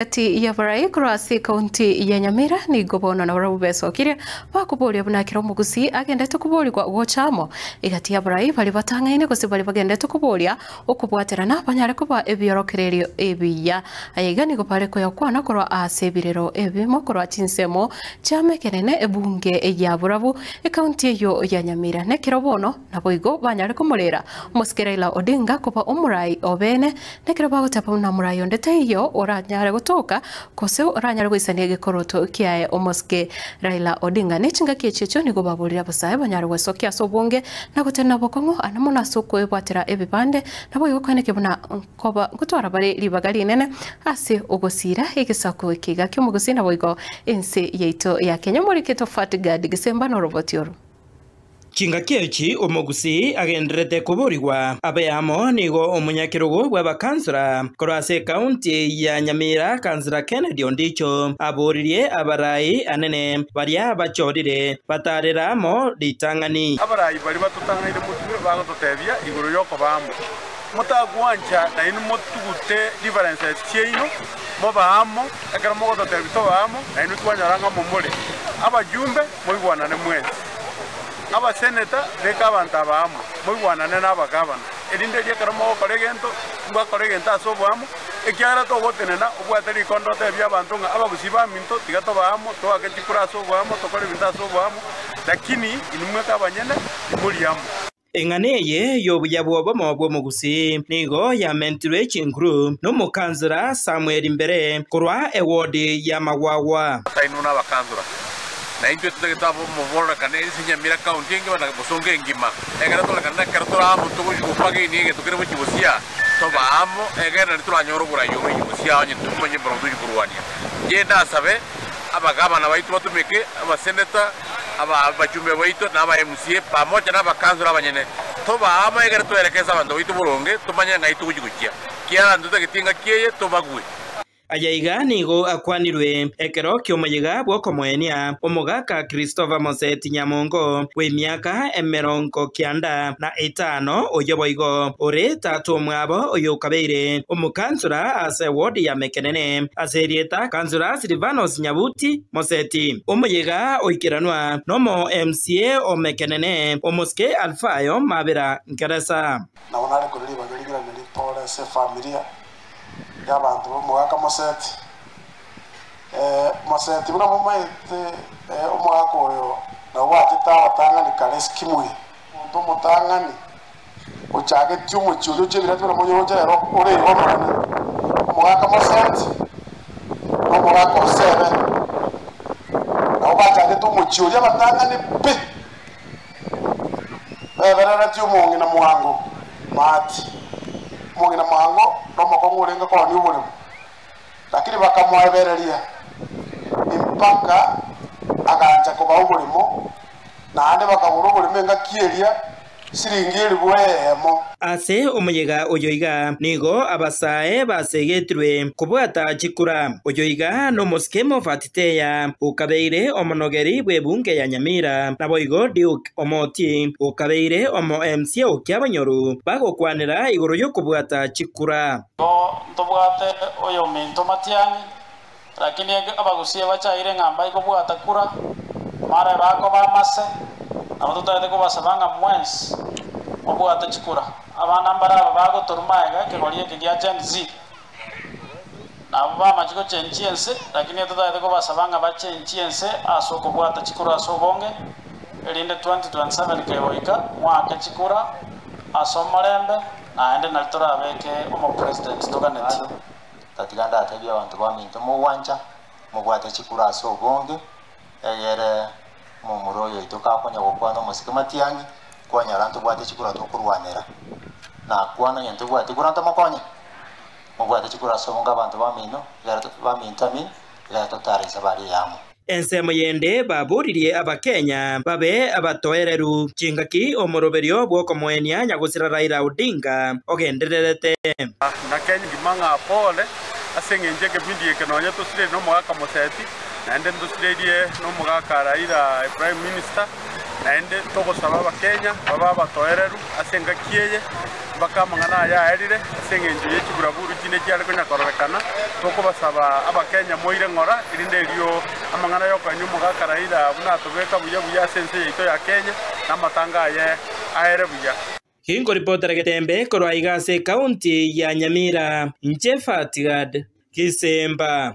Gati y'abarai korwa ase ekaunti ya Nyamira nigo bono nabarabwo besokirie bakoboria buna kera omogusii agendete koborigwa gocha amo. Egati y'abarai baria batang'aine gose baria bagendete koboria okobwaterana banyare koba ebiorokererio ebiya. Aya iga nigo bare koyakwana korwa ase ebirero ebimo korwa chinsemo chi'amekenene ebunge ya borabu ekaunti eyio ya Nyamira. Nekero bono naboigo banyare komorera omosike Raila Odinga koba omorai obeene Nekero bagoteba buna morai onde taiyo oranyare gotoka, gose oranyare goisania egekoroto kiaye omosike Raila Odinga. Ne chingaki echi echio nigo baborire abasae banyare gwesokia ase obonge na gotenena bokong'u ane mono ase okwebwatera ebibande, naboigo koenekia buna nkoba ngotwara bare ribaga rinene ase ogosiira egesaku eke iga ki'omogusii naboigo ense yaito ya Kenya. Omorikito Tofauti Gad Gisemba noroboti oro. Chingaki echi omogusii agendererete koborigwa abe amo nigo omonyakerogo bw'abakansora korwa ase ekaunti ya Nyamira Kansela Kennedy Ondicho aboririe abarai anene baria bachorire batarere amo ritang'ani. Abarai baria batotang'aine motwe bagototebia igoro y'okoba amo, Motagwancha nainwe motugute differences chiaino, mobe amo, ekero mogototebia tobe amo, nainwe twanyora ng'a momore abajumbe, moigwanane mwensi. Abaseneta, beka abanto aba amo, moigwanane nabagavana, erinde erio ekero mogokora egento, mbakore egento ase oboamo, ekiagera togotenena obwate rikondo otebie abanto ng'a abagusii baminto, tiga tobe amo, toake chikura ase oboamo, tokore ebinto ase oboamo, lakini inwe mweka abanyene timori amo. Eng'ana eye y'obuya bw'obomo bw'omogusii nigo yamentirwe chinguru n'omokansora Samuel Mbere korwa ewodi ya Magwagwa. Ase inwe nabakansora, na intwe totagete ab'omoborekano ense Nyamira County engima na Bosongo engima, ekero torekane na ekero tore amo togochia gopaga enigo egento kere gochia gosia, tobe amo, egere nario toranyore oborai obo gochia gosia onye tomanye mborobwo togochia korwania. Inche ndasabe abagabana baito batumeke, abaseneta, Abachumbe baito na aba MCA pamoja na abakansoro abanyene toba amo egere twerekese abanto baito boronge tomanye ng'ai togochia gochia, kiagera ntotageti engaki eye tobagwe. Aya iga nigo akwanirwe ekero ki'omoyega bw'okomoenia omogaka Christopher Moseti Nyamongo bw'emiaka emerongo kianda na etano, oyio boigo ore tata omwabo oyokabeire omokansora ase ewodi ya Mekenene ase erieta Kansora Silvanus Nyabuti Moseti. Omoyega oikeranwa nomo MCA o Mekenene, omosike Alfayo Mabera Nkeresa. Nabo nare koria ribaga rigiranio ritore ase efamilia y'abanto b'omogaka Moseti. Moseti buna momaete omogaka oyo nabo bwachete abatang'ani kare eskimu eye. Omonto omotang'ani ochagetie omochie oria ochie ebirati buna monyoronche rero ore igo omonene, omogaka Moseti na omogaka Osebe, nabo bachagete omochie oria abatang'ani pi, bebereretie omong'ina mwango Maati. Omong'ina mwango nomokong'u orenge koonia oboremo, lakini bakamoebereria mpaka agancha kobaa oboremo, naende bakagora oboremo engaki eria Siringi elifu eyemo. Ase omoyega oyo iga nigo abasae basegetirwe kobwata chikura. Oyo iga nomosike Moffat Teya, okabeire omonogeri bw'ebunge ya Nyamira, naboigo Duke Omoti, okabeire omo MCA o Kiabanyoru, bagokwanera igoro y'okobwata chikura. Igo ntobwate oyominto Matiang'i, Lakini abagusia bachaire ng'a mbaikobwata kura, mara bakoba amase, nabo totagete kobasaba ng'a mwensi mobwate chikura. Abana mbare aba bagotorwa magega ekegori eke gia Gen Z, nabwo bamachia gochenchia ense, lakini totagete kobasaba ng'a bachenchie ense ase okobwata chikura ase obonge, erinde 2027 kegoika moake chikura ase omorembe, naende nari torabeke omopresident toganetie. Tatiga ndatebie abanto baminto mogwancha, mobwate chikura ase obonge, egere momura oyo oito kakonya gokwana omosike matiang'i, kwanyora ntobwate chikura tokorwanera. Nakwana onye ntobwati kura ntomokonye? Mobwate chikura ase obonge abanto bamino, egere baminto I mean, egere totare esabari eyamo. Ensemo yende baboririe Abakenya babe abatoereru chingaki omoroberio bw'okomoenia nyagosira Raila Odinga ogendererete. Na Kenya engima ng'a pole ase engencho ekebindi eke nonya tosirerie nomogaka Moseti, naende ntosirerie nomogaka Raila Prime Minister. Naende togosaba Abakenya babe abatoereru ase engaki eye, mpaka amang'ana aya aerire ase eng'encho ye chiburaburu chinde chiare konya kororekana. Tokobasaba Abakenya moire ng'ora, erinde erio amang'ana y'okoenia omogaka Raila buna atobeka buya buya ase ense yaito ya Kenya, na amatanga aye aere buya. Ginkoripotera Getembe korwa iga ase ekaunti ya Nyamira, inche Fatgad Gisemba.